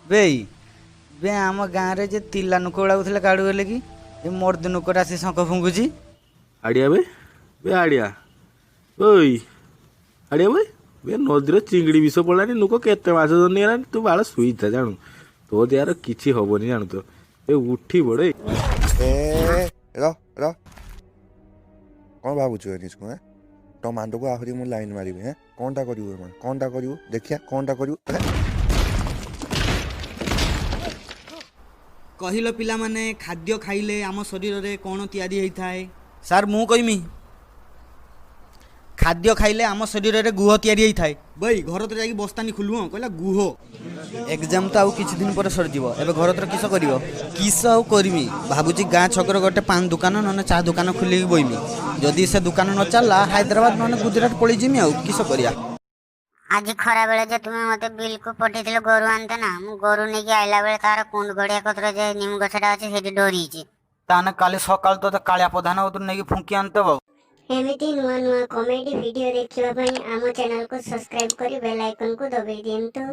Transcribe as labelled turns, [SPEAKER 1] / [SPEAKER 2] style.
[SPEAKER 1] ବେଇ ବେ, ଆମ ଗାଁରେ ଯେ ତିଲା ନୁକ ଉଡ଼ାଉଥିଲେ କାଡ଼ୁ ଗଲେ କି? ଏ ମର୍ଦ ନୁକଟା ଆସି ଶଙ୍ଖ ଫୁଙ୍କୁଛି।
[SPEAKER 2] ଆଡ଼ିଆ ବେ, ବେ ଆଡ଼ିଆ, ଓଇ ଆଡ଼ିଆ ବେ। ବେ, ନଦୀରେ ଚିଙ୍ଗଡ଼ି ବିଷ ପଡ଼ିଲାଣି, ନୁକ କେତେ ମାଛ ଧରି ନେଇଗଲାଣି। ତୁ ବାଳ ଶୋଇଥା ଜାଣୁ, ତୋ ଦେହର କିଛି ହବନି ଜାଣୁ ତ। ଏ ଉଠି ପଡ଼େ।
[SPEAKER 3] ଏ ର ର, କ'ଣ ଭାବୁଛୁ ଏ ନିଜକୁ? ଏଁ, ତୋ ମାଣ୍ଡକୁ ଆହୁରି ମୁଁ ଲାଇନ୍ ମାରିବି। ହେଁ, କ'ଣଟା କରିବୁ ଏମାନେ? କ'ଣଟା କରିବୁ ଦେଖିଆ, କ'ଣଟା କରିବୁ ହେଁ?
[SPEAKER 1] କହିଲ ପିଲାମାନେ, ଖାଦ୍ୟ ଖାଇଲେ ଆମ ଶରୀରରେ କ'ଣ ତିଆରି ହେଇଥାଏ? ସାର୍, ମୁଁ କହିମି। ଖାଦ୍ୟ ଖାଇଲେ ଆମ ଶରୀରରେ ଗୁହ ତିଆରି ହେଇଥାଏ। ବଇ ଘର ତ ଯାଇକି ବସ୍ତାନି ଖୋଲୁ। ହଁ, କହିଲା ଗୁହ। ଏକ୍ଜାମ୍ ତ ଆଉ କିଛି ଦିନ ପରେ ସରିଯିବ, ଏବେ ଘର ତୋର କିସ କରିବ? କିସ ଆଉ କରିମି, ଭାବୁଛି ଗାଁ ଛକରେ ଗୋଟେ ପାନ ଦୋକାନ ନହେଲେ ଚା ଦୋକାନ ଖୋଲିକି ବଇମି। ଯଦି ସେ ଦୋକାନ ନ ଚାଲିଲା, ହାଇଦ୍ରାବାଦ ନହେଲେ ଗୁଜୁରାଟ ପଳେଇଯିମି, ଆଉ କିସ କରିବା?
[SPEAKER 4] ଆଜି ଖରାବେଳେ ଯେ ତୁମେ ମୋତେ ବିଲକୁ ପଠେଇଥିଲ ଗୋରୁ ଆଣିତେ ନା, ମୁଁ ଗୋରୁ ନେଇକି ଆଇଲା ବେଳେ ତାର କୁଣ୍ଡ ଗଡ଼ିଆ କତିରେ ଯେ ନିମ ଗଛଟା ଅଛି, ସେଠି ଡରିଛି।
[SPEAKER 1] ତାହେଲେ କାଲି ସକାଳୁ ତୋତେ କାଳିଆ ପ୍ରଧାନ କତୁରୁ ନେଇକି ଫୁଙ୍କି ଆଣିଦେବ।
[SPEAKER 5] ଏମିତି ନୂଆ ନୂଆ କମେଡି ଭିଡ଼ିଓ ଦେଖିବା ପାଇଁ ଆମ ଚ୍ୟାନେଲକୁ ସବସ୍କ୍ରାଇବ୍ କରି ବେଲ୍ ଆଇକନ୍କୁ ଦବାଇ ଦିଅନ୍ତୁ।